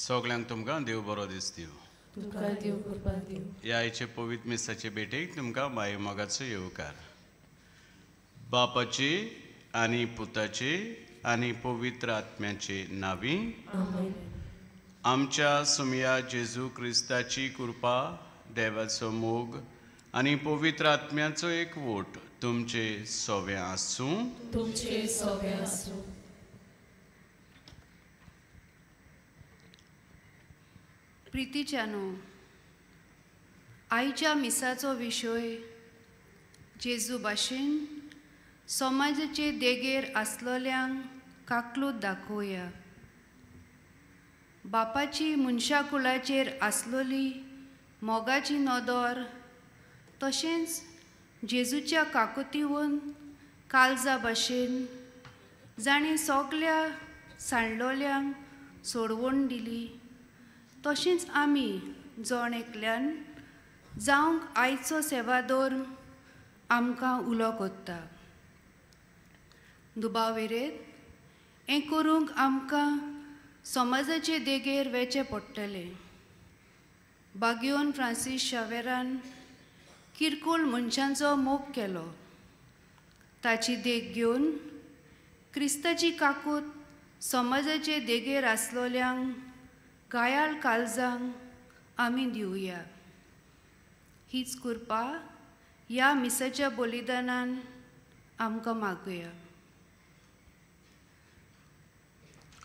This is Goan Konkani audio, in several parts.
सगळ्यांक तुमकां देव बरो दीस दिवं. तुमकां देव कृपा दिवं. ह्या आयचे पवित्र मिसाचे भेटेक तुमकां माय मोगाचो येवकार. बापाची आनी पुताची आनी पवित्र आत्म्याचे नांवी आमेन. आमच्या सुमया जेजू क्रिस्ताची कृपा, देवाचो मोग आनी पवित्र आत्म्याचो एकवोट तुमचे सोवे आसूं. तुमचे सोवे आसूं. प्रितीच्यानो, आयच्या मिसाचो विशय जेजू भाशेन समाजाचे देगेर आसलोल्यांक काकलूत दाखोवया. बापाची मनशा कुळाचेर आसलोली मोगाची नदर तशेंच जेजूच्या काकुतीवन काळजा भाशेन जाणें सगल्या सांडलोल्यांक सोडवण दिली, तशेंच आमी जण एकल्यान जावंक आयचो सेवादोर आमकां उलो कोत्ता. दुबावेरेत हें करूंक आमकां समाजाचे देगेर वेचें पडटलें. बागियोन फ्रांसीस शावेरान किरकोळ मनशांचो मोग केलो. ताची देख घेवन क्रिस्ताची काकूत समाजाचे देगेर आसलोल्यांक गायाळ काळजांक आमी दिवया. हीच कृपा ह्या मिसाच्या बलिदानान आमकां मागुया.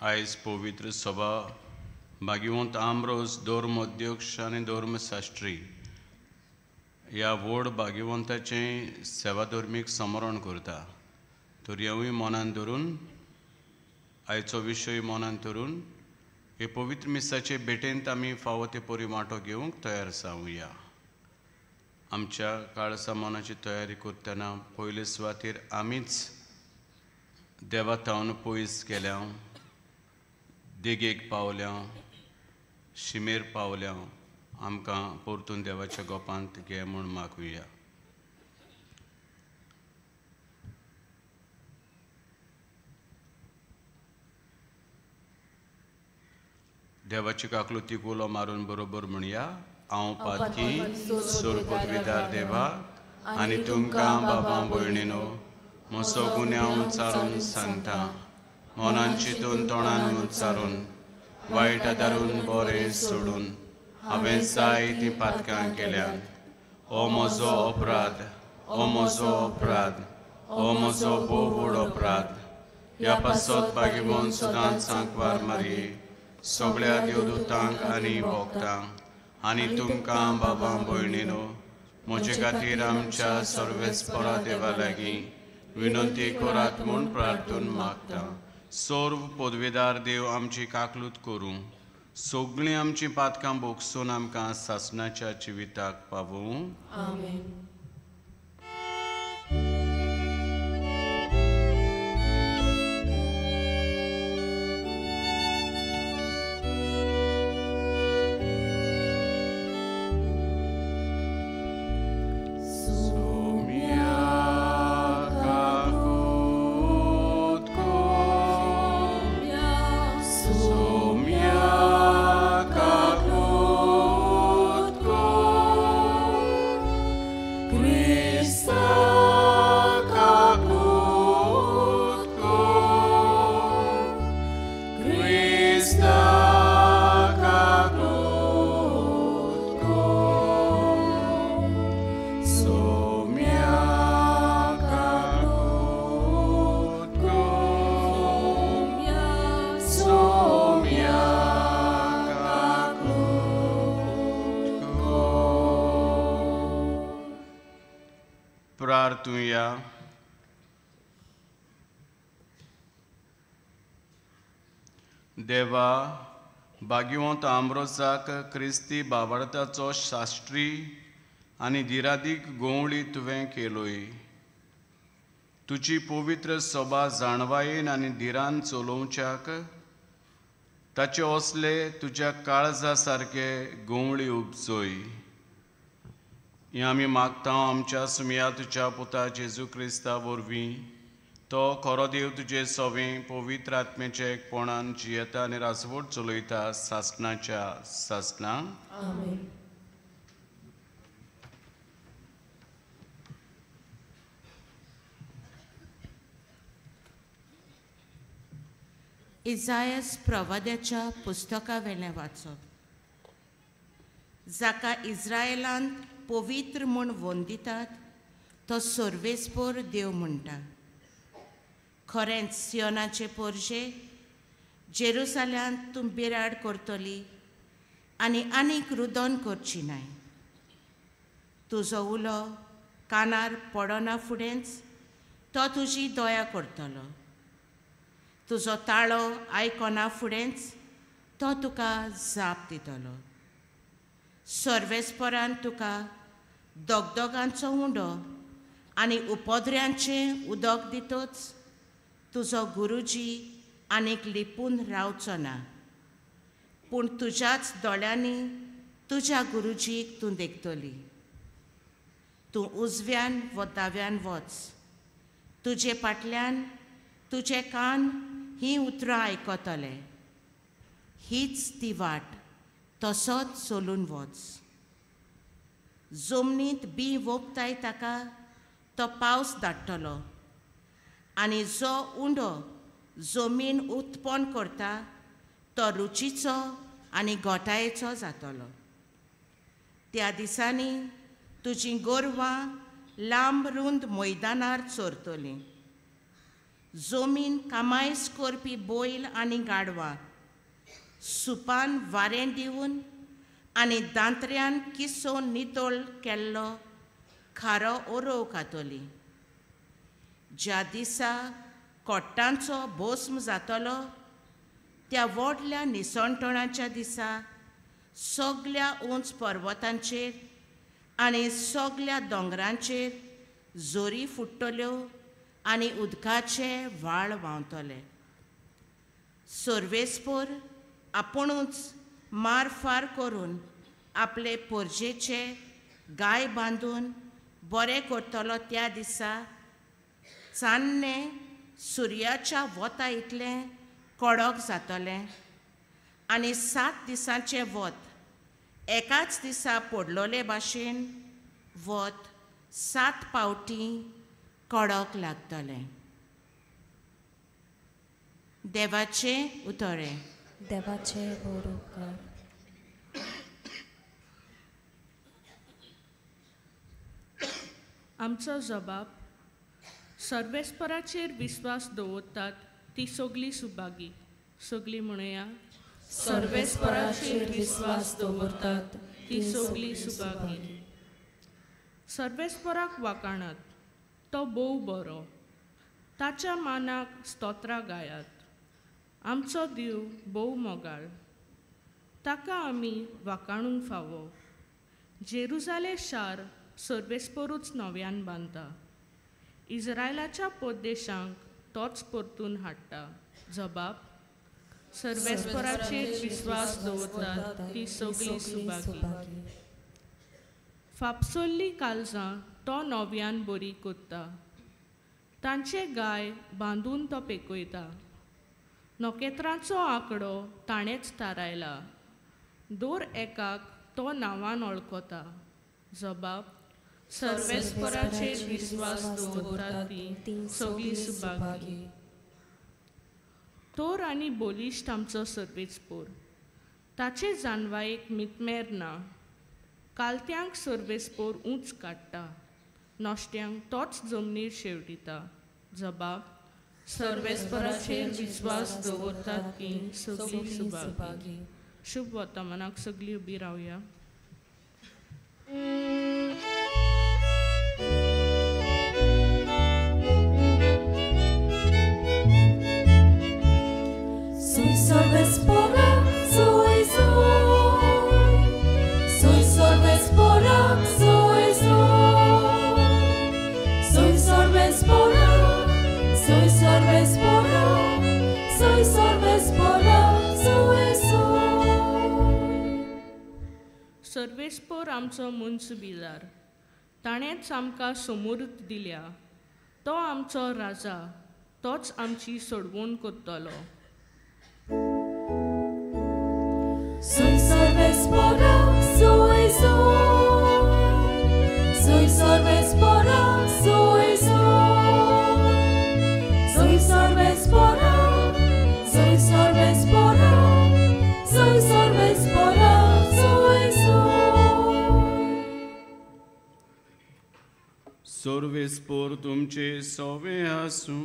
आयज पवित्र सभा भाग्यवंत आमरोज धर्म अध्यक्ष आनी धर्मशास्त्री ह्या व्हड भाग्यवंताचें सेवाधर्मीक स्मरण करता. तर हेवूय मनान धरून, आयचो विशय मनान धरून हे पवित्र मिसाचे भेटेंत आमी फावो ते परी वांटो घेवंक तयार जावया. आमच्या काळसा मनाची तयारी करतना पयले सुवातेर आमीच देवा थावन पयस गेल्या, देगेक पावल्या, शिमेर पावल्या, आमकां परतून देवाच्या गोपांत घे म्हूण मागुया. देवाची काकलुतीक उलो मारून बरोबर म्हणया, हांव पातकी सोरपदवीदार देवा आनी तुमकां बाबा भयणीनो म्हजो गुन्यांव उच्चारून सांगता. मनान चिंतून तोंडान उच्चारून वायट आदारून बरें सोडून हांवें जायतीं पातकां केल्यात. हो म्हजो अपराध, हो म्हजो अपराध, हो म्हजो भोव व्हड अपराध. ह्या पासत भाग्यवंत सदांच सांकवार मारये सगळ्या देवदूतांक आनी भोगतांक आनी तुमकां बाबा भयणीनो म्हजे खातीर आमच्या सर्वेस्परा देवा लागीं विनंती करात म्हूण प्रार्थून मागता. सर्व पदवेदार देव आमची काकलूत करूं, सगळीं आमचीं पातकां भोगसून आमकां सासणाच्या जिविताक पावूं. आमेन. मुखार तूं या। देवा, भाग्यवंत आम्ब्रोजाक क्रिस्ती बाबार्थाचो शास्त्री आनी दिरादीक गोंवळी तुवें केलोय। तुजी पवित्र सभा जाणवायेन आनी धिरान चलोवच्याक ताचे असले तुज्या काळजा सारके गोंवळी उपजोय। हें आमी मागता आमच्या सुमया तुज्या पुता जेजू क्रिस्ता वरवीं, तो खरो देव तुजे सवें पवित्र आत्म्याच्या एकपणान जियेता आनी राजवट चलयता सासणाच्या सासणां। आमेन। इजायस प्रवाद्याच्या पुस्तकावेलें वाचप। जाका इस्रायलांत पवित्र म्हूण वंदितात तो सर्वेस्पोर देव म्हणटा। खरेंच सियोनाचे पोरशे जेरुसाल्यांत तूं बिराड करतली आनी आनीक रुदन करची नाय। तुजो उलो कानार पडना फुडेंच तो तुजी दया करतलो, तुजो ताळो आयकना फुडेंच तो तुका जाप दितलो। सर्वेस्परान तुका दगदगांचो उंडो आनी उपद्र्यांचें उदक दितच तुजो गुरुजी आनीक लिपून रावचो ना, पूण तुज्याच दोळ्यांनी तुज्या गुरुजीक तूं देखतली। तूं उजव्यान व दाव्यान वच, तुजे फाटल्यान तुजे कान हीं उतरां आयकतले। हीच ती वाट, तसोच चलून वच। जमनींत बी वोपताय ताका तो पावस धाडटलो आनी जो उंडो जमीन उत्पन्न करता तो रुचीचो आनी गोटायेचो जातलो। त्या दिसांनी तुजीं गोरवां लांब रुंद मैदानार चरतलीं। जमीन कामायस करपी बैल आनी गाडवां सुपान वारें दिवन आनी दांत्र्यान किसोवन नितळ केल्लो खारो ओरोव खातली। ज्या दिसा कोट्टांचो भस्म जातलो त्या व्हडल्या निसणटणाच्या दिसा सगल्या उंच पर्वतांचेर आनी सगल्या दोंगरांचेर जोरी फुट्टल्यो आनी उदकाचे व्हाळ व्हांवतले। सर्वेस्पोर आपुणूच मारफार करून आपले पोरजेचे गाय बांदून बरें करतलो। त्या दिसा चान्नें सुर्याच्या वता इतलें कडक जातलें आनी 7 दिसांचें वत एकाच दिसा पडलोले भाशेन वत 7 पावटी कडक लागतलें। देवाचें उतरें। देवाचे बरोबर। आमचो जबाब सर्वेस्पराचेर विस्वास दवरतात ती सगली सुभागी। सगली म्हणया, सर्वेस्पराचेर विस्वास दवरतात ती सगली सुभागी। सर्वेस्पराक वाकाणात, तो भोव बरो, ताच्या मानाक स्तोत्रां गायात। आमचो देव भोव मोगाळ, ताका आमी वाकाणूंक फावो। जेरुजाले शार सर्वेस्परूच नव्यान बांदता, इस्रायलाच्या परदेशांक तोच परतून हाडटा। जबाब सर्वेस्पराचेर विस्वास दवरतात ती सगली सुभागी। फापसल्ली काळजां तो नव्यान बरी करता, तांचे गाय बांदून तो पेकयता। नखेत्रांचो आंकडो ताणेंच थारायला, दर एकाक तो नांवान वळखता। जबाब सर्वेस्पराचेर विस्वास दवरतात ती सगली सुभागी। तोर आनी बलिश्ट आमचो सर्वेस्पोर, ताचे जानवायेक मितमेर ना। कालत्यांक सर्वेस्पोर उंच काडटा, नश्ट्यांक तोच जमनीर शेवटिता। जबाब सर्वेस्पराचेर विस्वास दवरतात ती सगली सुभागी। शुभ वर्तमानाक सगली उबी रावया। सर्वेस्पोर आमचो मुन्सबिदार, ताणेंच आमकां समूर्त दिल्या. तो आमचो राजा, तोच आमची सोडवण करतलो. Soy sorvespora, soy sol. Soy sorvespora, soy sol. Soy sorvespora, soy sorvespora, soy sorvespora, soy sol. Sorvespor तुमचे सोवे आसूं,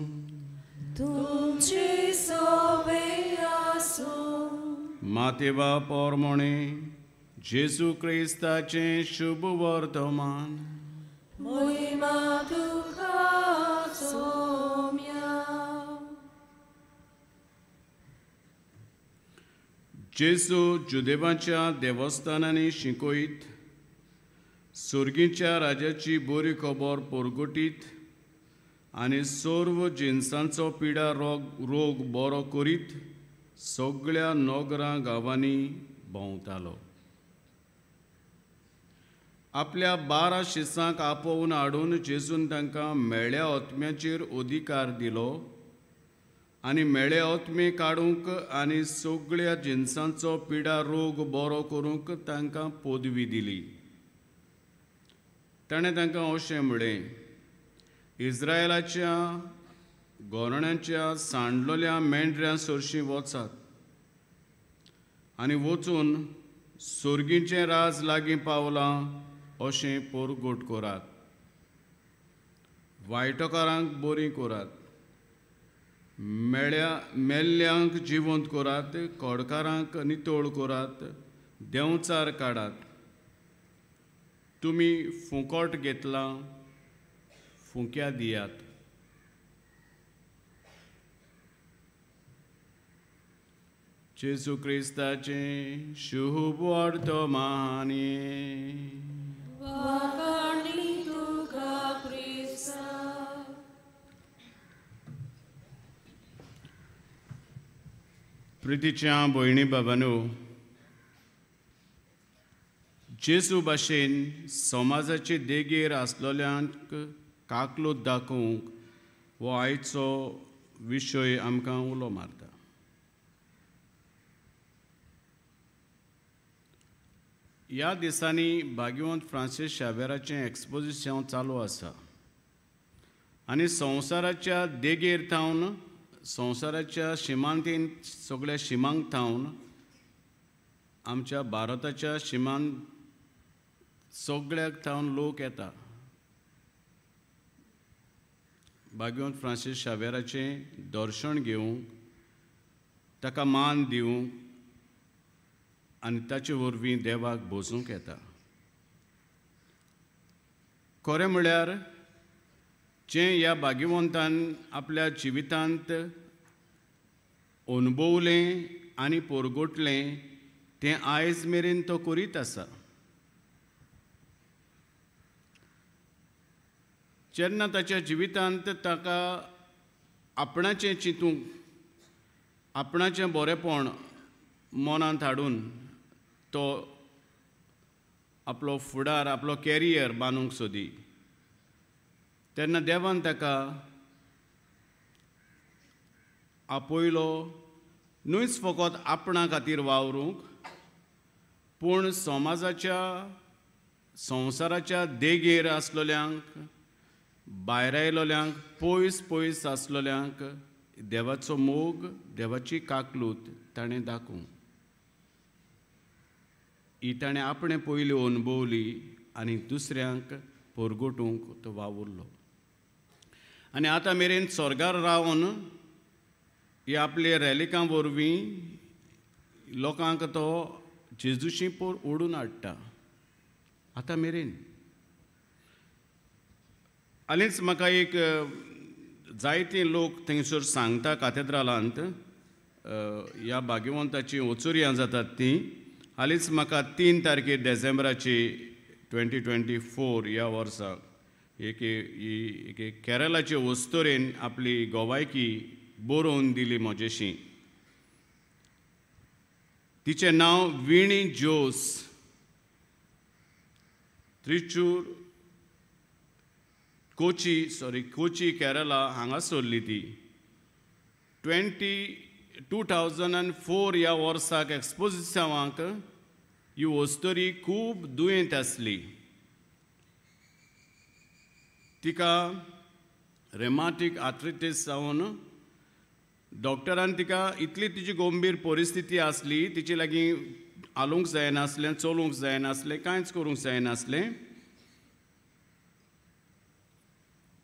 तुमचे सोवे आसूं. मातेवा पोरमोणे जेजू क्रिस्ताचें शुभ वर्तमान. मोहिमा तुका सोम्या. जेजू जुदेवाच्या देवस्थानांनी शिकयत, सुर्गीच्या राजाची बरी खबर परगटीत आनी सर्व जिनसांचो पिडा रोग बरो करीत सगळ्या नगरां गांवांनी भोंवतालो. आपल्या 12 शिसांक आपोवन हाडून जेजून तांकां मेळ्या आत्म्याचेर अधिकार दिलो आनी मेळे आत्मे काडूंक आनी सगळ्या जिनसांचो पिडा रोग बरो करूंक तांकां पदवी दिली. ताणें तांकां अशें म्हळें, इस्रायलाच्या गोरणाच्या सांडलोल्या मेंढऱ्यां सरशीं वचात आनी वचून सोर्गीचें राज लागीं पावलां अशें परगट करात. वायटकारांक बरीं करात, मेल्ल्यांक जिवंत करात, कोडकारांक नितळ करात, देंवचार काडात. तुमी फुकट घेतलां, फुक्या दियात. जेजू क्रिस्ताचें शुभ वर्तमान. वाखाणी तुका क्रिस्ता. प्रितीच्या भयणी बाबांनो, जेजू भाशेन समाजाचे देगेर आसलेल्यांक काकलूत दाखोवंक हो आयचो विशय आमकां उलो मारता. ह्या दिसांनी भाग्यवंत फ्रांसीस शावेराचें एक्सपोजिशन चालू आसा आनी संवसाराच्या देगेर थावन, संवसाराच्या शिमांतीन, सगळ्या शिमांक थावन, आमच्या भारताच्या शिमान सगळ्याक थावन लोक येता भाग्यवंत फ्रांसीस शावेराचें दर्शन घेवंक, ताका मान दिवंक आनी ताचे वरवीं देवाक भोजूंक येता. खरें म्हळ्यार जें ह्या भाग्यवंतान आपल्या जिवितांत अनुभवलें आनी परगटलें तें आयज मेरेन तो करीत आसा. जेन्ना ताच्या जिवितांत ताका आपणाचें चिंतूंक, आपणाचें बरेंपण मनांत हाडून तो आपलो फुडार, आपलो कॅरियर बांदूंक सोदी, तेन्ना देवान ताका आपयलो न्हूच फकत आपणा खातीर वावरूंक, पूण समाजाच्या, संवसाराच्या देगेर आसलेल्यांक, भायर आयलोल्यांक, पयस पयस आसलेल्यांक देवाचो मोग, देवाची काकलूत ताणें दाखोवंक. ही ताणें आपणें पयलीं अनुभवली आनी दुसऱ्यांक परगटूंक तो वावुरलो. आनी आतां मेरेन स्वर्गार रावन ही आपले रॅलिकां वरवीं लोकांक तो जेजूशी पोर ओडून हाडटा आतां मेरेन. हालींच म्हाका एक जायते लोक थंयसर सांगता कातेद्रालांत ह्या भाग्यवंताची ओचुरयां जातात तीं. हालींच म्हाका 3 तारखेर डिसेंबराची 2024 ह्या वर्साक एक केरळाचे वस्तुरेन आपली गोवायकी बरोवन दिली म्हजेशी. तिचें नांव विणी जोस. त्रिचूर कोची सॉरी कोची केरला हांगा सोडली ती 2004 ह्या वर्साक एक्सपोजिसांवाक ही वस्तुरी खूब दुयेंत आसली. तिका रेमाटीक आर्थरायटीस जावन डॉक्टरान तिका इतली तिची गंभीर परिस्थिती आसली, तिचे लागीं हालूंक जायनासलें, चलूंक जायनासलें, कांयच करूंक जायनासलें.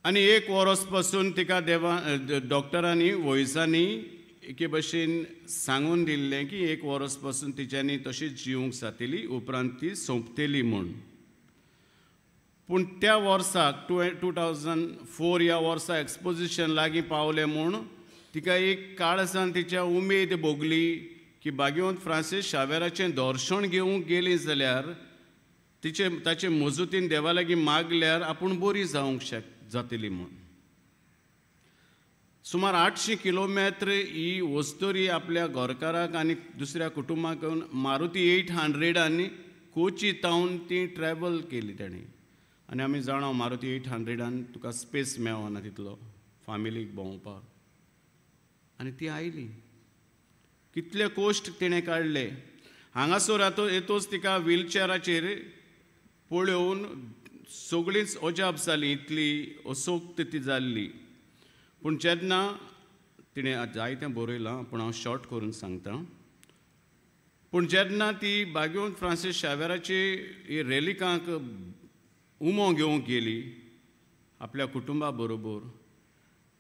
आनी एक वर्स पासून तिका देवा डॉक्टरांनी वैजांनी एके भशेन सांगून दिल्लें की एक वर्स पासून तिच्यांनी तशीच जिवंक जातली, उपरांत ती सोंपतली म्हूण. पूण त्या वर्साक 2004 ह्या वर्सा एक्सपोजिशन लागीं पावलें म्हूण तिका एक काळजान तिच्या उमेद भोगली की बागेवंत फ्रांसीस शावेराचें दर्शन घेवंक गेली जाल्यार तिचे ताचे मजुतीन देवा लागीं मागल्यार आपूण बरी जावंक जातली म्हूण. सुमार 800 किलोमेत्र ही वस्तुरी आपल्या घरकाराक आनी दुसऱ्या कुटुंबाक घेवन मारुती 800 आनी कोची तावन ती ट्रॅवल केली ताणें. आनी आमी जाणा मारुती 800 तुका स्पेस मेळना तितलो फामिलीक भोंवपाक. आनी ती आयली, कितले कोश्ट तिणें काडले. हांगासर आतां येतोच तिका व्हीलचॅराचेर पळोवन सगळींच अजाप जाली, इतली असोक्त ती जाल्ली. पूण जेन्ना तिणें जायतें बरयलां, पूण हांव शॉर्ट करून सांगता. पूण जेन्ना ती बागेवंत फ्रांसीस शावेराची ही रेलिकांक उमो घेवंक गेली आपल्या कुटुंबा बरोबर,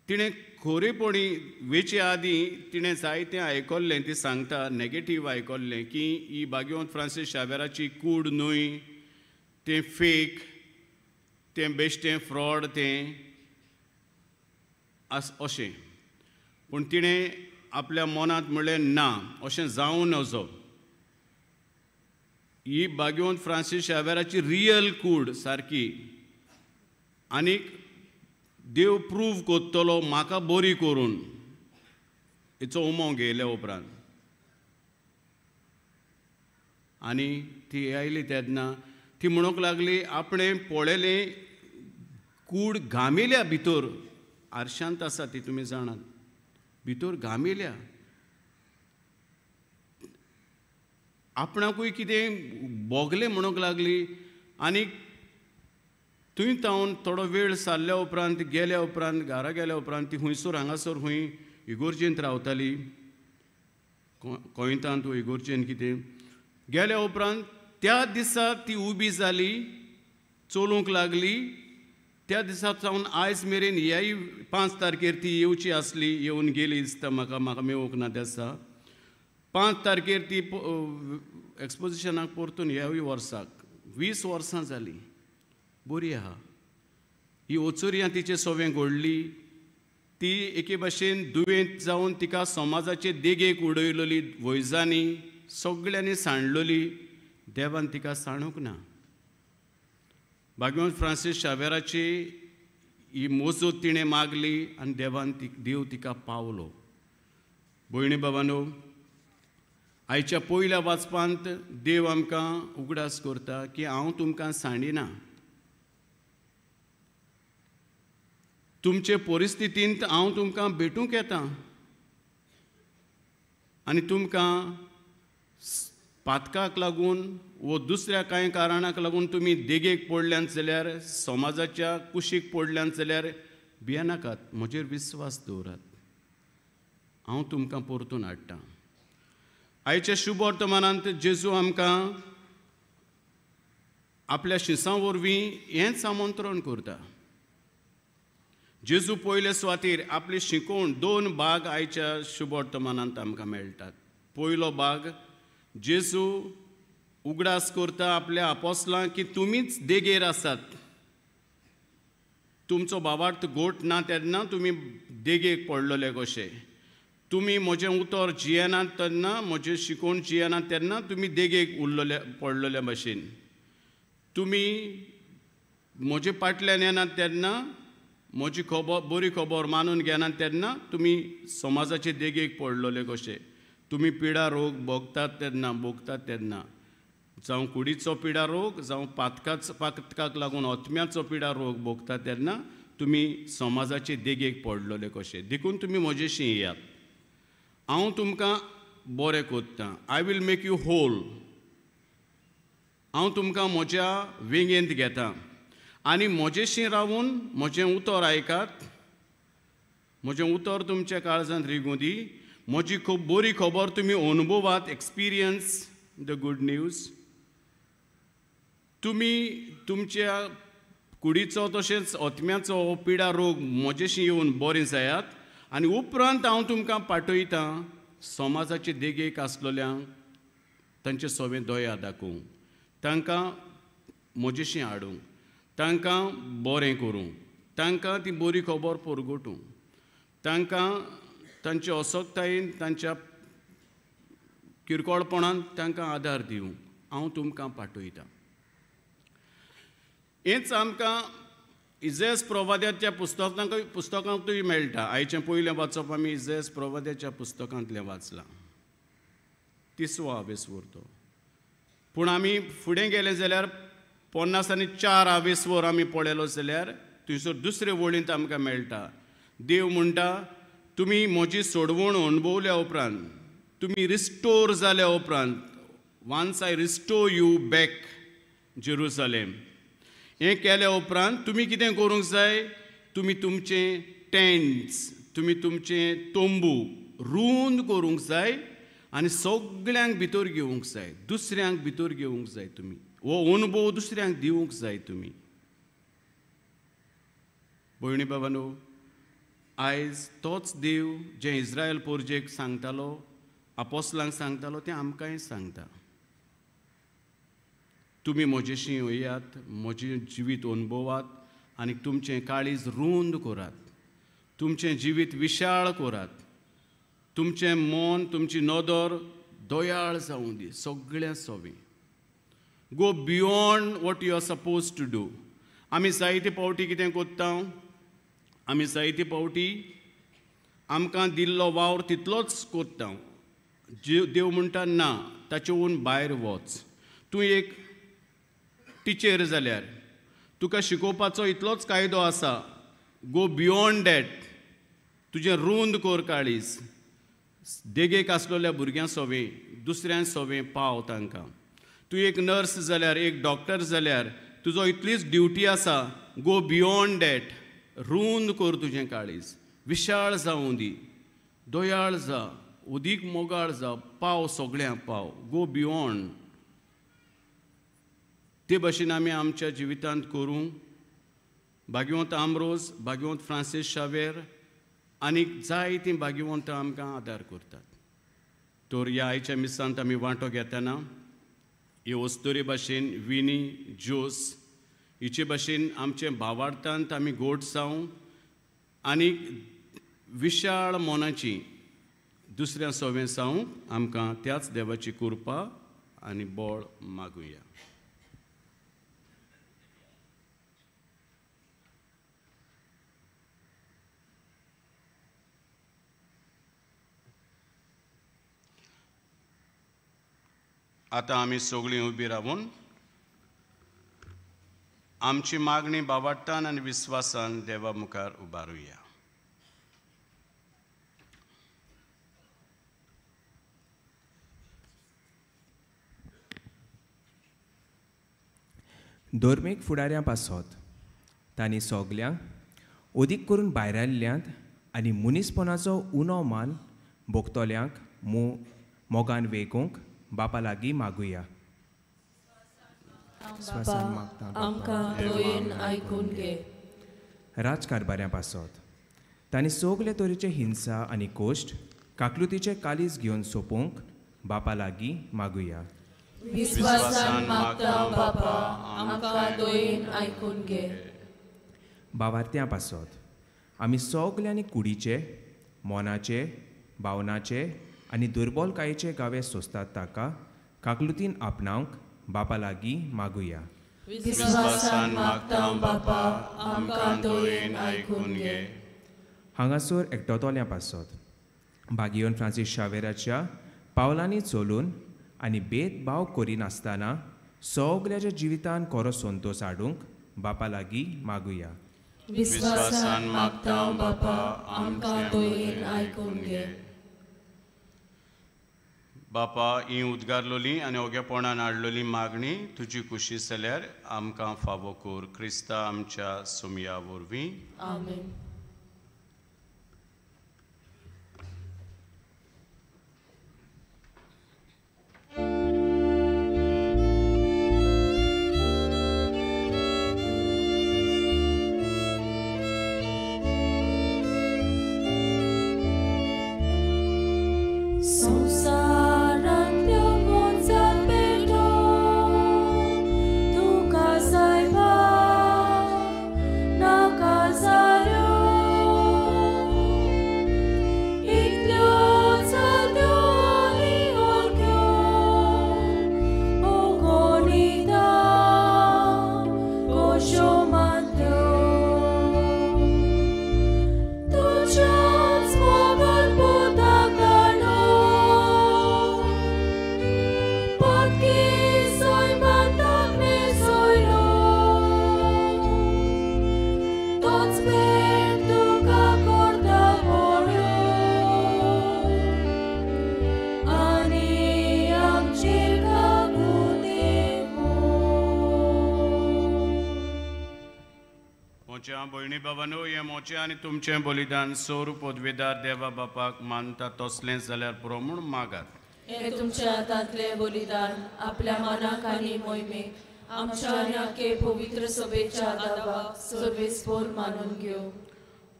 तिणें खरेपणी वेचे आदीं तिणें जायतें आयकल्लें, ती सांगता नेगेटीव आयकल्लें की ही बागेवंत फ्रांसीस शावेराची कूड न्हय, तें फेक, तें बेश्टें फ्रॉड, तें अशें. पूण तिणें आपल्या मनांत म्हणलें ना, अशें जावं नजो, ही बागेवंत फ्रांसीस शावेराची रियल कूड सारकी आनीक देव प्रूव करतलो म्हाका बरी करून, हिचो उमो घेयल्या उपरांत. आनी ती आयली तेन्ना ती म्हणूंक लागली आपणें पळयलें कूड घामेल्या भितर, आरशांत आसा ती तुमी जाणात, भितर घामेल्या, आपणाकूय कितें भोगलें म्हणूंक लागली. आनी थंय तावन थोडो वेळ सारल्या उपरांत गेल्या उपरांत घरा गेल्या उपरांत ती हुंयसर हांगासर खूंय इगोर्जेंत रावताली, कोयंतांत इगोर्जेंत कितें गेल्या उपरांत त्या दिसा ती उबी जाली, चलूंक लागली. त्या दिसा सावन आयज मेरेन ह्याय 5 तारखेर ती येवची आसली, येवन गेली दिसता म्हाका, म्हाका मेळूंक ना त्या दिसा. 5 तारखेर ती एक्सपोजिशनाक परतून ह्याय वर्साक 20 वर्सां जालीं. बरी आहा ही ओचोरयां तिचे सवें घडली, ती एके भाशेन दुयेंत जावन तिका समाजाचे देगेक उडयलोली, वैजांनी सगळ्यांनी सांडलोली, देवान तिका सांडूंक ना. बागेवंत फ्रांसीस शावेराची ही मोजूत तिणें मागली आनी देवान देव तिका पावलो. भयणी बाबांनो, आयच्या पयल्या वाचपांत देव आमकां उगडास करता की हांव तुमकां सांडिना, तुमचे परिस्थितींत हांव तुमकां भेटूंक येता आनी तुमकां पातकाक लागून वो दुसऱ्या कांय कारणाक लागून तुमी देगेक पडल्यात जाल्यार, समाजाच्या कुशीक पडल्यात जाल्यार भियेनाकात, म्हजेर विस्वास दवरात, हांव तुमकां परतून हाडटा. आयच्या शुभ वर्तमानांत जेजू आमकां आपल्या शिसां वरवीं हेंच आमंत्रण करता. जेजू पयले सुवातेर आपली शिकोवण 2 भाग आयच्या शुभ वर्तमानांत आमकां मेळटात. पयलो भाग, जेजू उगडास करता आपल्या आपोसलांक की तुमीच देगेर आसात, तुमचो भावार्थ गोट ना तेन्ना तुमी देगेक पडलेले कशे, तुमी म्हजें उतर जियेनात तेन्ना, म्हजें शिकोवण जियेनात तेन्ना तुमी देगेक उरलेले पडलेले भशेन, तुमी म्हजे फाटल्यान येनात तेन्ना, म्हजी खबर बरी खबर मानून घेनात तेन्ना तुमी समाजाचे देगेक पडलेले कशे, तुमी पिडा रोग भोगतात तेन्ना जावं कुडीचो पिडा रोग, जावं पातकाक लागून आत्म्याचो पिडा रोग भोगता तेन्ना तुमी समाजाचे देगेक पडलेले कशे. देखून तुमी म्हजेशी येयात, हांव तुमकां बरें कोत्ता. I will make you whole. हांव तुमकां म्हज्या वेंगेंत घेता आनी म्हजेशी रावून म्हजें उतर आयकात, म्हजें उतर तुमच्या काळजांत रिगूं दी, म्हजी खूब बरी खबर तुमी अनुभवात, एक्सपिरियन्स the good news. तुमी तुमच्या कुडीचो तशेंच आत्म्याचो हो पिडा रोग म्हजेशी येवन बरें जायात आनी उपरांत हांव तुमकां पाठयतां समाजाचे देगेक आसलेल्यांक तांचे सवें दया दाखोवंक, तांकां म्हजेशी हाडूंक, तांकां बरें करूंक, तांकां ती बरी खबर परगटूंक, तांकां तांचे असक्तायेन तांच्या किरकोळपणान तांकां आदार दिवंक हांव तुमकां पाठयतां. हेंच आमकां इजेस प्रवाद्याच्या पुस्तकांतूय मेळटा. आयचें पयलें वाचप आमी इजेस प्रवाद्याच्या पुस्तकांतलें वाचलां, 30वो आवेसवर तो. पूण आमी फुडें गेले जाल्यार 54 आवेसवर आमी पळयलो जाल्यार थंयसर दुसरे वळींत आमकां मेळटा. देव म्हणटा, तुमी म्हजी सोडवण अणभवल्या उपरांत, तुमी रिस्टोर जाल्या उपरांत, once I restore you back Jerusalem, हें केल्या उपरांत तुमी कितें करूंक जाय, तुमी तुमचे टेंट्स, तुमी तुमचे तंबू रूंद करूंक जाय आनी सगळ्यांक भितर घेवंक जाय, दुसऱ्यांक भितर घेवंक जाय. तुमी हो अनुभव दुसऱ्यांक दिवंक जाय. तुमी भयणी बाबानो, आयज तोच देव जें इस्रायल पोरजेक सांगतालो, आपोस्लांक सांगतालो, तें आमकांय सांगता. तुमी म्हजेशी येयात, म्हजें जिवीत अनुभवात आनी तुमचें काळीज रूंद करात, तुमचें जिवीत विशाळ करात, तुमचें मन, तुमची नदर दयाळ जावूं दी सगळ्यां Sobi. Go beyond what you are suppose to do. आमी जायते पावटी कितें कोत्ता, आमी जायते पावटी आमकां दिल्लो वावर तितलोच कोत्ता. देव म्हणटा ना, ताचे वून भायर वच. तूं एक टिचर जाल्यार तुका शिकोवपाचो इतलोच कायदो आसा, गो बियोंड that. तुजें रूंद कर काळीज, देगेक आसलेल्या भुरग्यां सोवें, दुसऱ्यां सोवें पाव तांकां. तूं एक नर्स जाल्यार, एक डॉक्टर जाल्यार तुजो इतलीच ड्युटी आसा, गो बियोंड that. रूंद कर तुजें काळीज, विशाळ जावूं दी, दयाळ जा, उदीक मोगाळ जा, पाव सगळ्यांक पाव, गो बियोंड. ते भशेन आमी आमच्या जिवितांत करूं. भाग्यवंत आमरोज, भाग्यवंत फ्रांसीस शावेर आनी जायतीं भाग्यवंतां आमकां आदार करतात. तर ह्या आयच्या मिसांत आमी वांटो घेतना हे अस्तुरे भाशेन विनी जोस हिचे भाशेन आमचे भावार्थांत आमी गोड जावं आनी विशाळ मनाची दुसऱ्या सोवें जावं आमकां त्याच देवाची कृपा आनी बळ मागुया. आतां आमी सगळीं उबी रावून आमची मागणी बावाट्टान आनी विस्वासान देवा मुखार उबारुया. धर्मीक फुडाऱ्यां पासत तांणी सगल्यांक अदीक करून भायरायल्ल्यांत आनी मनीसपणाचो उणो मान भोगतल्यांक मोगान वेगूंक बापा लागीं मागुया. राजकारभाऱ्यां पासत तांणी सगले तरेचे हिंसा आनी कोश्ट काकलुतीचे कालीज घेवन सोंपोवंक बापा लागीं मागुया. बावार्त्यां पासत आमी सगल्यांनी कुडीचे, मनाचे, भावनाचे आनी दुर्बलकायेचे गावे सोंसतात ताका काकलुतीन आपणावंक बापा लागीं मागुया. हांगासर एकटोतोल्या पासत भागियोन फ्रांसीस शावेराच्या पावलांनी चलून आनी भेदभाव करिनासतना सगळ्याच्या जिवितान खरो संतोस हाडूंक बापा लागीं मागुया. विस्वासान मागता बापा, आमकां दयेन आयकून घे. बापा, ही उद्गारलोली आनी ओगेपणान हाडलोली मागणी तुजी खुशी जाल्यार आमकां फावो कर, क्रिस्ता आमच्या सुमया वरवीं. आमेन. भयणी बाबानो, हें मोचें आनी तुमचें बलिदान सोर पदवेदार देवा बापाक मानता तसलें जाल्यार पुरो म्हूण मागात. हें तुमच्या हातांतलें बलिदान आपल्या मनाक आनी मोहिमेक आमच्या आनी आखे पवित्र सभेच्या दावाक सर्वेस्पोर मानून घेवं.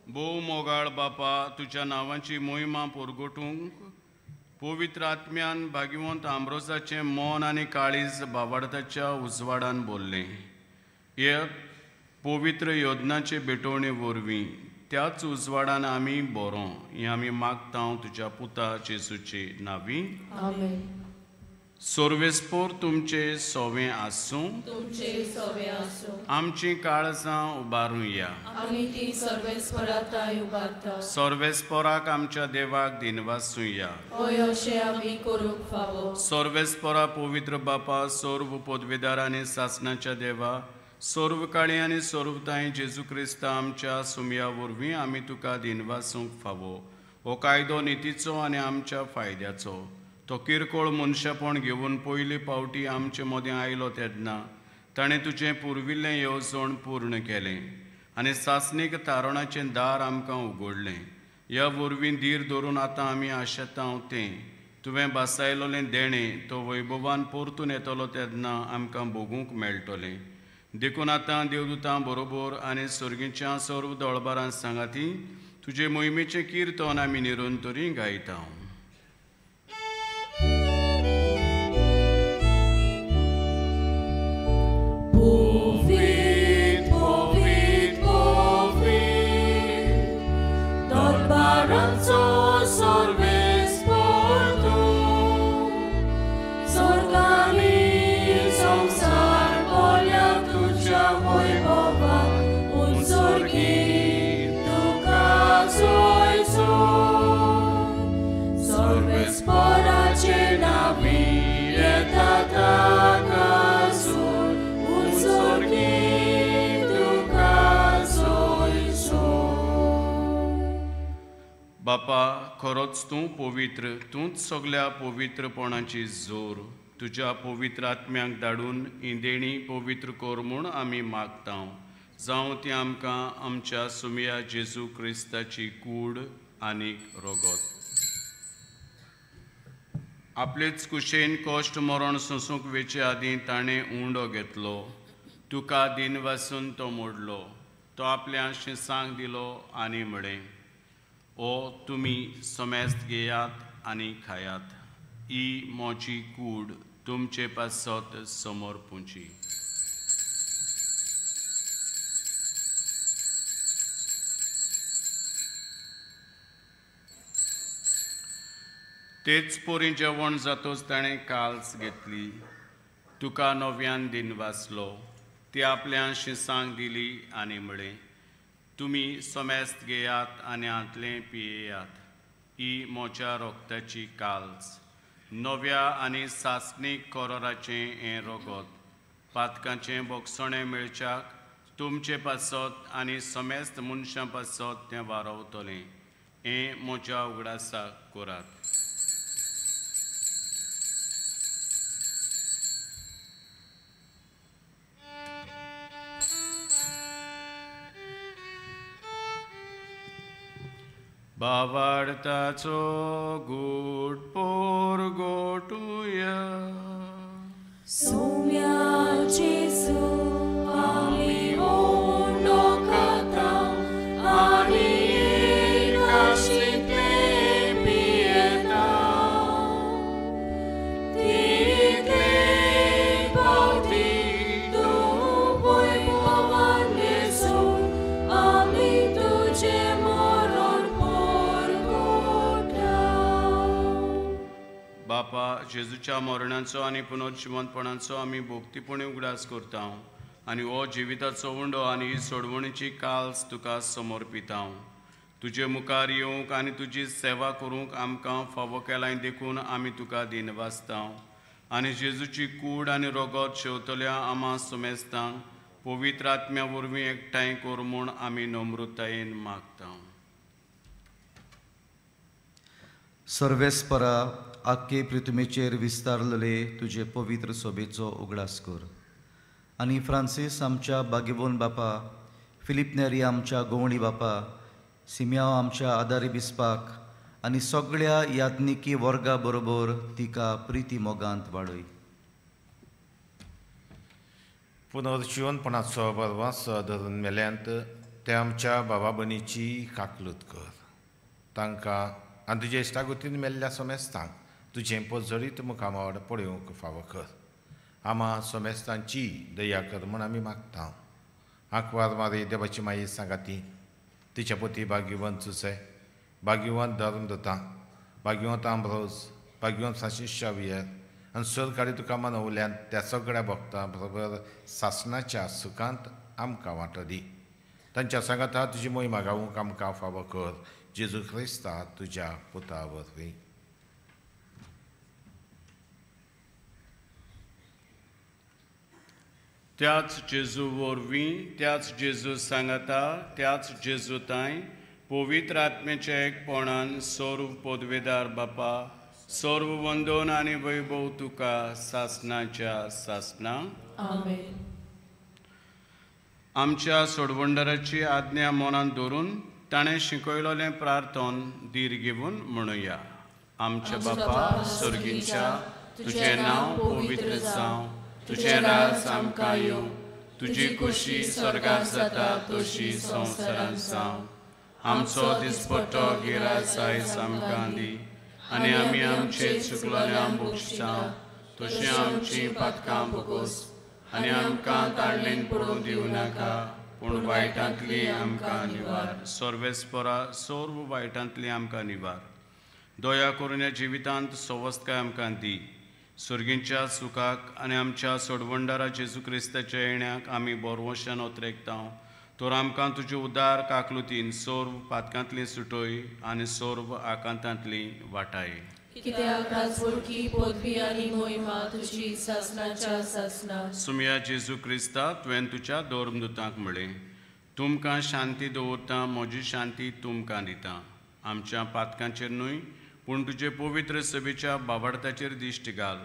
भोव मोगाळ बापा, तुज्या नांवाची मोहिमा परगटूंक पवित्र आत्म्यान भाग्यवंत आंब्रोजाचें मन आनी काळीज बावाडताच्या उजवाडान बोल्लें. हे पवित्र योजनाचे भेटवणे वरवीं त्याच उजवाडान आमी बरो हें आमी मागता तुज्या पुता जेजूचे नांवी. आमेन. सर्वेस्पोर तुमचे सोवें आसूं, तुमचे सोवें आसूं. आमचीं काळजां उबारुया, आमी ती सर्वेस्पोराताय उबारता. सर्वेस्पोराक आमच्या देवाक दिनवासुया, हय अशें आमी करूंक फावो. सर्वेस्पोरा पवित्र बापा, सर्व पदवेदार आनी सासणाच्या देवा, सर्व काळी आनी सर्वताय जेजू क्रिस्ता आमच्या सुमया वरवीं आमी तुका दिनवासूंक फावो. हो कायदो नितीचो आनी आमच्या फायद्याचो. तो किरकोळ मनशापण घेवन पयले पावटी आमचे मदें आयलो तेन्ना ताणें तुजें पुर्विल्लें येवजण पूर्ण केलें आनी सासणीक तारणाचें दार आमकां उगडलें. ह्या वरवीं धीर धरून आतां आमी आशेता तें तुवें बासायलोलें देणें तो वैभवान परतून येतलो तेन्ना आमकां भोगूंक मेळटलें. देखून आतां देवदूतां बरोबर आनी सर्गीच्या सर्व दळबारां सांगाती तुजे मोहिमेचें किर्तन आमी निरंतरी गायता. बापा, खरोच तूं पवित्र, तूंच सगल्या पवित्रपणाची जोर. तुज्या पवित्र आत्म्याक धाडून ही देणी पवित्र कर म्हूण आमी मागता. जावं ती आमकां आमच्या सुमया जेजू क्रिस्ताची कूड आनी रगत. आपलेच कुशेन कश्ट मरण सोंसूंक वेचे आदीं ताणें उंडो घेतलो, तुका दिनवासून तो मोडलो, तो आपल्या शिसांक दिलो आनी म्हळें, ओ तुमी समेस्त घेयात आनी खायात, ही म्हजी कूड तुमचे पासत समर्पुची. तेच पोरी जेवण जातोच ताणें काल्स घेतली, तुका नव्यान दिनवासलो, ती आपल्या शिसांक दिली आनी म्हळें, तुमी समेस्त घेयात आनी हांतलें पियेयात, ही म्हज्या रोगताची काल्स, नव्या आनी सासणीक कोरोराचें हें रगत पातकांचें बोगसणें मेळच्याक तुमचे पासत आनी समेस्त मनशां पासत तें वारवतलें. हें म्हज्या उगडासाक करात. बावाडताचो गूट पोर गोटुया. सोम्या जेजू आमी उंडो खाता आनी एकाशितले पियेता. तितले पावटी तूं पळोवन जेजू आमी तुजें मरण पोरगोटा. बापा, जेजूच्या मरणाचो आनी पुनर्जिवंतपणाचो आमी भोक्तीपणी उगडास करता आनी हो जिविताचो उंडो आनी ही सोडवणीची काल्स तुका समर्पिता. तुजे मुखार येवंक आनी तुजी सेवा करूंक आमकां फावो केलाय देखून आमी तुका दिनवासता आनी जेजूची कूड आनी रगत शेवतल्या आमा समेस्तांक पवित्र आत्म्या वरवीं एकठांय कर म्हूण आमी नम्रतायेन मागता. सर्वेस्परा, आख्खे पृथ्वीचेर विस्तारलेले तुजे पवित्र सोबेचो उगडास कर आनी फ्रांसीस आमच्या बागेबोन बापा, फिलीप नेरी आमच्या गोवणी बापा, सिम्याव आमच्या आदारी बिस्पाक आनी सगळ्या याज्ञिकी वर्गा बरोबर तिका प्रिती मोगांत वाडय. पुनर्जिवनपणाचो बरवास धरून मेल्यांत ते आमच्या बाबा भयणीची काकलूत कर. तांकां आनी तुज्या इश्टागतीन मेल्ल्या समेस्तांक तुजें पोजडीत मुखामळ पळोवंक फावो कर. आमा समेस्तांची दया कर म्हूण आमी मागता. आंकवार मारी देवाची माई सांगाती, तिच्या पोती भाग्यवंत सुसे, भाग्यवंत धर्मदत्ता, भाग्यवंत आंब्रोज, भाग्यवंत फ्रांसीस शावियर आनी सरकारी तुका मनवल्यान त्या सगळ्या भक्तां बरोबर सासणाच्या सुखांत आमकां वांटो दी. तांच्या सांगाता तुजी मोहिमा गावूंक आमकां फावो कर. जेजू क्रिस्ता तुज्या पुता वरवीं. त्याच जेजू वरवीं, त्याच जेजू सांगाता, त्याच जेजू तांय पवित्र आत्म्याच्या एकपणान सर्व पदवेदार बापा, सर्व वंदन आनी वैभव तुका सासणाच्या सासणा. आमेन. आमच्या सोडवंडराची आज्ञा मनांत धरून ताणें शिकयलेलें प्रार्थन धीर घेवन म्हणुया. आमच्या बापा सर्गीच्या, तुजें नांव पवित्र जावं, तुजें राज आमकां येवं, तुजी खुशी स्वर्गार जाता तशी संवसारांत जावं. आमचो दिसपट्टो गिरास आयज आमकां दी आनी आमी आमचे चुकलोल्यांक भोगता तशीं आमचीं पातकां भोगोस आनी आमकां ताळणेन पडूं दिवं नाका, पूण वायटांतली आमकां निवार. सर्वेस्परा, सर्व वायटांतली आमकां निवार. दया करून ह्या जिवितांत सवस्तकाय आमकां दी. सर्गींच्या सुखाक आनी आमच्या सोडवंडारा जेजू क्रिस्ताच्या येण्याक आमी बोरवशान ओतरेकता. तर आमकां तुजे उदार काकलुतीन सर्व पातकांतली सुटय आनी सर्व आकांतांतली वाटाय. कित्याक राजवडकी, पदवी आनी मोहिमा तुजी सासणाच्या सासणा. सुमया जेजू क्रिस्ता, तुवें तुज्या धर्मदूतांक म्हळें, तुमकां शांती दवरता, म्हजी शांती तुमकां दिता. आमच्या पातकांचेर न्हय पूण तुजे पवित्र सभेच्या बाबाडताचेर दिश्ट घाल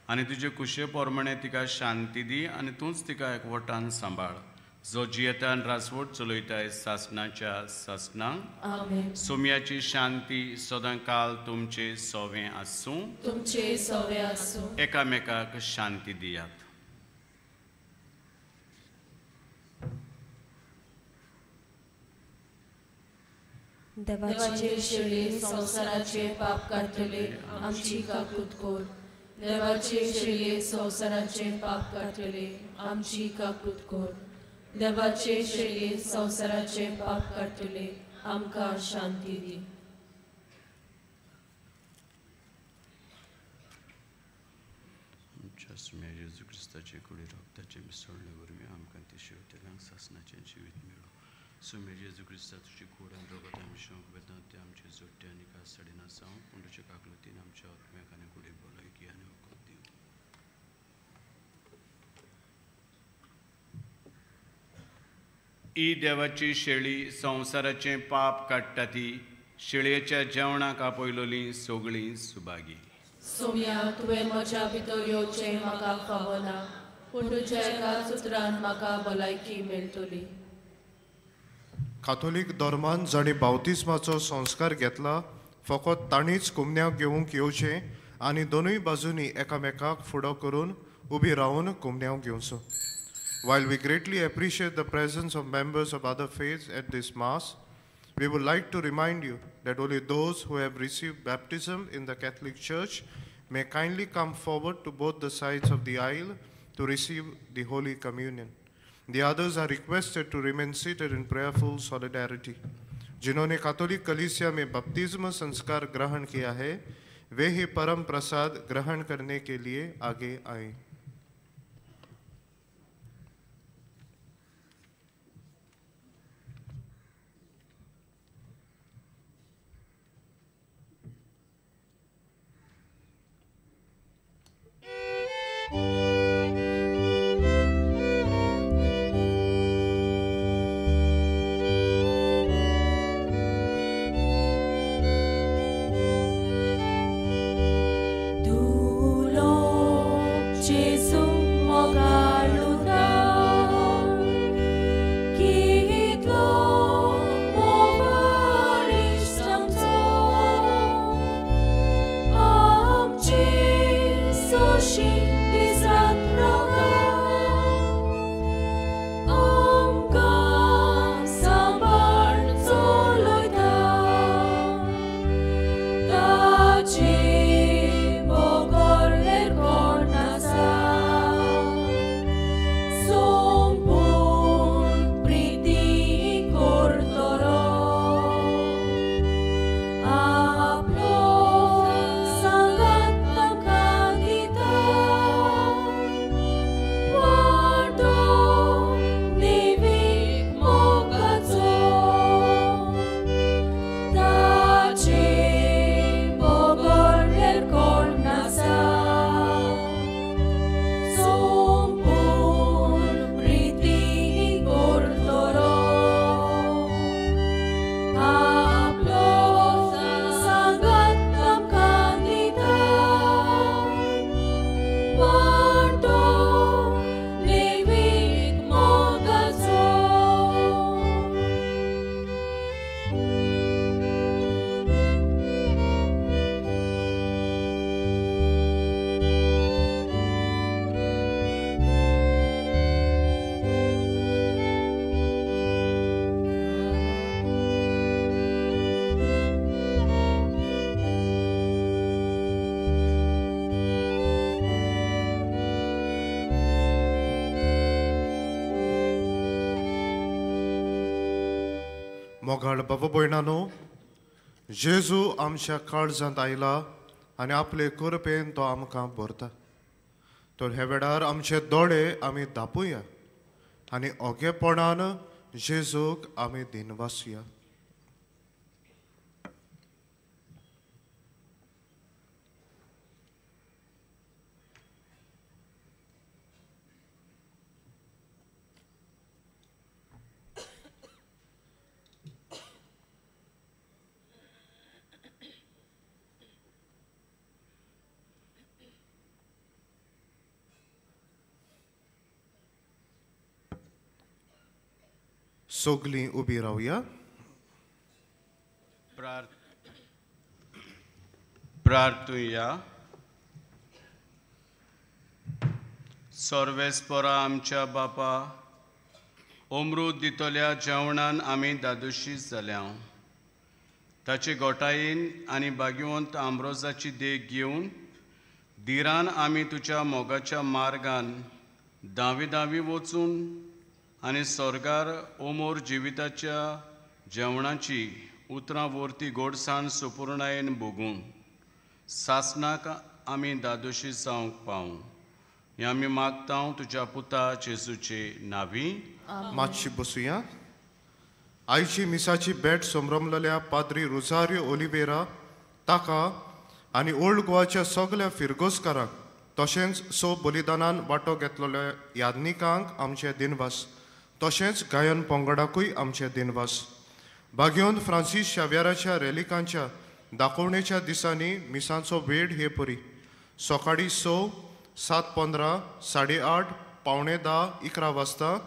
आनी तुजे कुशे प्रमाणे तिका शांती दी आनी तूंच तिका एकवटान सांबाळ, जो जियेतान रासवट चलयताय सासणाच्या सासणाक. आमेन. सोम्याची शांती सदांकाल तुमचे सोवें आसूं. तुमचे सोवें आसूं. एकामेकाक शांती दियात. देवाचे शेळी संवसाराचे पाप काडटले आमची काकूत कर. देवाचे शेळये संवसाराचे पाप काडटले आमची काकूत कर. देवाचे शेळये संवसाराचे पाप काडटले आमकां शांती दी. आमच्या सुम्या जेजू क्रिस्ताचे कुडी रक्ताचे मिसळणे वरवीं आमकां ती शेवतेल्यांक सासणाचें जिवीत मेळूं. सुम्या जेजू क्रिस्ता, तुजी कूड आनी रगत आमी शोंक वेता ते आमचे जोडटे आनी कासाडिना जावं, पूण तुजे काकलुतीन आमच्या आत्म्याक आनी कुडीक भलायकी आनी वखद दिवं. ही देवाची शेळी संवसाराचें पाप काडटा ती शेळयेच्या जेवणाक आपयलोली सगळीं सुभागी. सोम्या, तुवें म्हज्या भितर येवचें म्हाका फावना, पूण तुज्या एकाच उतरान म्हाका भलायकी मेळटली. काथोलीक धर्मान जांणी बावतिस्माचो संस्कार घेतला फकत तांणीच कुमन्याक घेवंक येवचें आनी दोनूय बाजूंनी एकामेकाक फुडो करून उबी रावन कुमन्यांव घेवचो. While we greatly appreciate the presence of members of other faiths at this Mass, we would like to remind you that only those who have received baptism in the Catholic Church may kindly come forward to both the sides of the aisle to receive the Holy Communion. The others are requested to remain seated in prayerful solidarity. जिन्होंने कैथोलिक कलीसिया में बपतिस्म संस्कार ग्रहण किया है वे ही परम प्रसाद ग्रहण करने के लिए आगे आए. मोगाळ बाबा भयणानो, जेजू आमच्या काळजांत आयला आनी आपले कृपेन तो आमकां भरता. तर ह्या वेळार आमचे दोळे आमी धांपुया आनी ओगेपणान जेजूक आमी दिनवासुया. सगळीं उबी रावया. प्रार्थुया. सर्वेस्परा आमच्या बापा, अमृत दितल्या जेवणान आमी दादोशी जाल्या. ताचे गोटायेन आनी भाग्यवंत आम्रोजाची देख घेवन धिरान आमी तुज्या मोगाच्या मार्गान दावी दावी वचून आनी स्वर्गार ओमोर जिविताच्या जेवणाची उतरां वरती गोडसाण सुपुर्णायेन भोगून सासणाक आमी दादोशी जावंक पावूं हें आमी मागता तुज्या पुता जेजूचे नांवी. मातशी बसुया. आयची मिसाची भेट संभ्रमलेल्या पाद्री रोजारियो ओलिवेरा ताका आनी ओल्ड गोवाच्या सगल्या फिरगोजकारांक तशेंच स बलिदानान वांटो घेतलेल्या यादनिकांक आमचे दिनवास, तशेंच गायन पंगडाकूय आमचे दिनवास. बागेवन फ्रांसीस शाव्याराच्या रेलिकांच्या दाखोवणेच्या दिसांनी मिसांचो वेळ हे परी सकाळीं 6, 7:15, 8:30, 9:45, 11 वाजता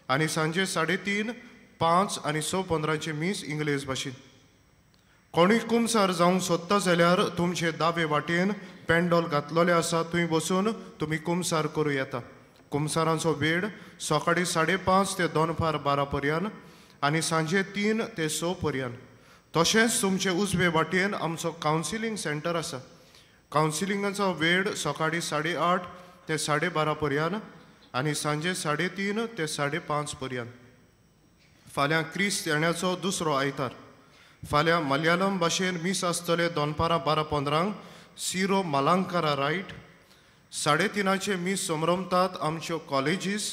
आनी सांजे 3:30, 5 आनी 6:15 मीस इंग्लेज भाशेन. कोणूय कुमसार जावंक सोदता जाल्यार तुमचे दावे वाटेन पेंडोल घातलेले आसा, थंय बसून तुमी कुमसार करूं येता. कुमसारांचो वेळ सकाळीं 5:30 ते दनपार 12 पर्यंत आनी सांजे 3 ते 6 पर्यंत. तशेंच तुमचे उजवे वाटेन आमचो कावन्सिलींग सेंटर आसा. कावन्सिलिंगाचो वेळ सकाळीं 8:30 ते 12:30 पर्यंत आनी सांजे 3:30 ते 5:30 पर्यंत. फाल्यां क्रिस्त येण्याचो दुसरो आयतार. फाल्यां मलयालम भाशेन मीस आसतलें दनपारां 12:15 सिरो मलांकारा रायट. 3:30 मीस समरमतात आमच्यो कॉलेजीस.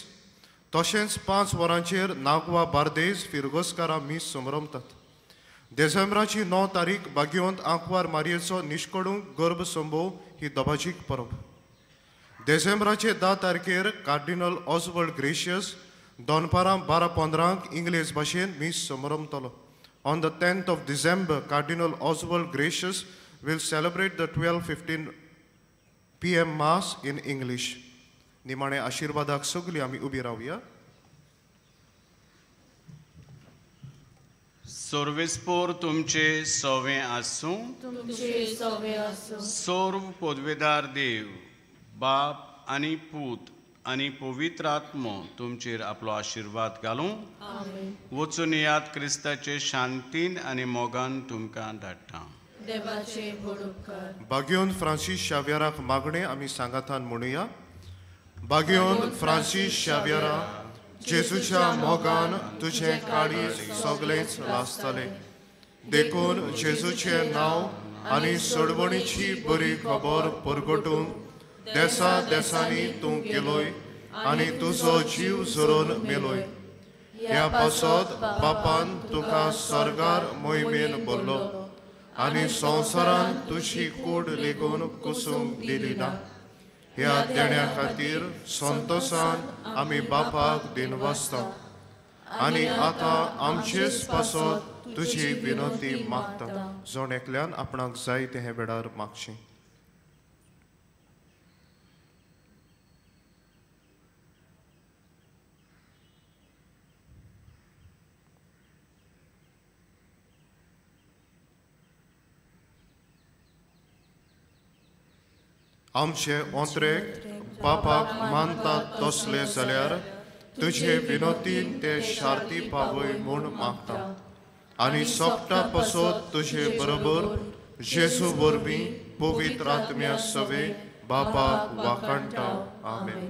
तशेंच 5 वरांचेर नागवा बार्देज फिरगोजकारां मीस समरमतात. देसेंब्राची 9 तारीख बागेवंत आंकवार मारयेचो निश्कडूंक गर्भ संभोव ही दबाजीक परब. देसेंब्राचे 10 तारखेर कार्डिनल ऑसवर्ल्ड ग्रेशियस दनपारां 12:15 इंग्लेज भाशेन मीस समरमतलो. On the 10th of December, Cardinal Oswald Gracious will celebrate the 12:15 p.m. Mass in English. निमाणे आशिर्वादाक सगळी आमी उबी रावया. सर्वेस्पोर तुमचे सवे आसूं, तुमचे सवे आसूं. सर्व पदवेदार देव बाप आनी पूत आनी पवित्र आत्मो तुमचेर आपलो आशिर्वाद घालूं. वचून याद क्रिस्ताचे शांतीन आनी मोगान तुमकां धाडटा. देवाचे व्हड उपकार. बागेवन फ्रांसीस शाव्याराक मागणें आमी सांगातान म्हणुया. बागेवन फ्रांसीस शाव्यारा, जेजूच्या मोगान तुजें काळीज सगळेंच लासतलें, देखून जेजूचें नांव आनी सोडवणीची बरी खबर परगटूंक देसा देसांनी तूं गेलोय आनी तुजो जीव झरोवन मेलोय. ह्या पासत बापान तुका सर्गार मोहिमेन भरलो आनी संवसारान तुजी कूड लेगून कुसूंक दिली ना. ह्या देण्या खातीर संतोसान आमी बापाक दिनवासता आनी आतां आमचेच पासत तुजी विनंती मागता. जण एकल्यान आपणाक जाय तें हे वेळार मागचें. आमचे ओंत्रेक बापाक मानतात तसले जाल्यार तुजे विनोतीन ते शार्ती पावय म्हूण मागता आनी सोपटा पसत तुजे बरोबर जेजू वरवीं पवित्र आत्म्या सवे बापाक वाखाणटा. आमेन.